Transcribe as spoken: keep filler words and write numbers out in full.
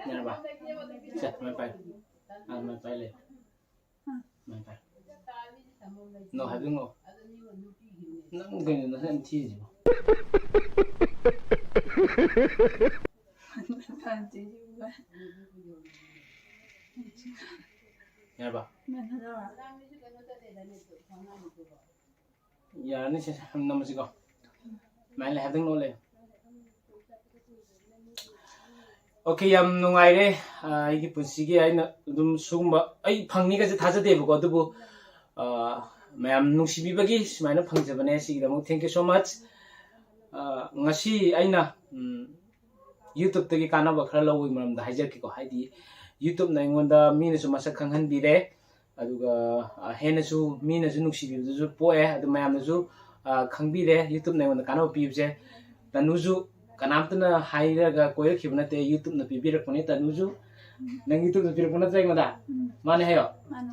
ꯌꯥꯔꯕ? ꯁꯦ, ꯃꯥꯏ ꯄꯥꯏ꯫ ꯑꯥ, ꯃꯥꯏ ꯄꯥꯏ ꯂꯩ꯫ ꯃꯥꯏ ꯄꯥꯏ꯫ No ꯍꯥꯏꯕꯗꯤ ꯅꯣ꯫ ꯅꯪ ꯀꯩꯅꯣ ꯅꯁꯛ ꯌꯥꯝ ꯊꯤꯔꯤꯁꯤꯕꯣ? ꯌꯥꯔꯕ? ꯌꯥꯔꯅꯤ ꯁꯦ, ꯁꯦ, ꯅꯝꯃꯁꯤꯀꯣ꯫ ꯁꯨꯃꯥꯏꯅ ꯂꯩ, ꯍꯥꯏꯕꯗꯪ ꯅꯣꯛ ꯂꯩ꯫ Okay, ꯌꯥꯝ ꯅꯨꯡꯉꯥꯏꯔꯦ꯫ ꯑꯥ, ꯑꯩꯒꯤ ꯄꯨꯟꯁꯤꯒꯤ ꯑꯩꯅ ꯑꯗꯨꯝ ꯁꯤꯒꯨꯝꯕ ꯑꯩ ꯐꯪꯅꯤꯒꯁꯦ ꯊꯥꯖꯗꯦꯕꯀꯣ, ꯑꯗꯨꯕꯨ, ꯑꯥ, ꯃꯌꯥꯝ ꯅꯨꯡꯁꯤꯕꯤꯕꯒꯤ ꯁꯨꯃꯥꯏꯅ ꯐꯪꯖꯕꯅꯦ꯫ ꯁꯤꯒꯤꯗꯃꯛ thank you so much꯫ ꯑꯥ, ꯉꯁꯤ ꯑꯩꯅ, ꯎꯝ, YouTube-ꯇꯒꯤ ꯀꯥꯟꯅꯕ ꯈꯔ ꯂꯧꯕꯒꯤ ꯃꯔꯝꯗ ꯍꯥꯏꯖꯔꯛꯀꯦꯀꯣ꯫ ꯍꯥꯏꯗꯤ YouTube-ꯅ ꯑꯩꯉꯣꯟꯗ ꯃꯤꯅꯁꯨ ꯃꯁꯛ ꯈꯪꯍꯟꯕꯤꯔꯦ, ꯑꯗꯨꯒ, ꯑ, ꯍꯦꯟꯅꯁꯨ ꯃꯤꯅꯁꯨ ꯅꯨꯡꯁꯤꯕꯤꯕꯗꯨꯁꯨ ꯄꯣꯛꯑꯦ꯫ ꯑꯗꯨ ꯃꯌꯥꯝꯅꯁꯨ, ꯑ, ꯈꯪꯕꯤꯔꯦ YouTube-ꯅ ꯑꯩꯉꯣꯟꯗ ꯀꯥꯟꯅꯕ ꯄꯤꯕꯁꯦ꯫ ꯇꯅꯨꯁꯨ ꯀꯅꯥꯝꯇꯅ ꯍꯥꯏꯔꯒ ꯀꯣꯏꯔꯛꯈꯤꯕ ꯅꯠꯇꯦ, YouTube-ꯅ ꯄꯤꯕꯤꯔꯛꯄꯅꯦ꯫ ꯇꯅꯨꯁꯨ ꯅꯪ YouTube-ꯅ ꯄꯤꯔꯛꯄ ꯅꯠꯇ꯭ꯔꯥ ꯑꯩꯉꯣꯟꯗ? ꯎꯝ꯫ ꯃꯥꯅꯦ ꯍꯥꯏꯌꯣ꯫ ꯃꯥꯅꯦ꯫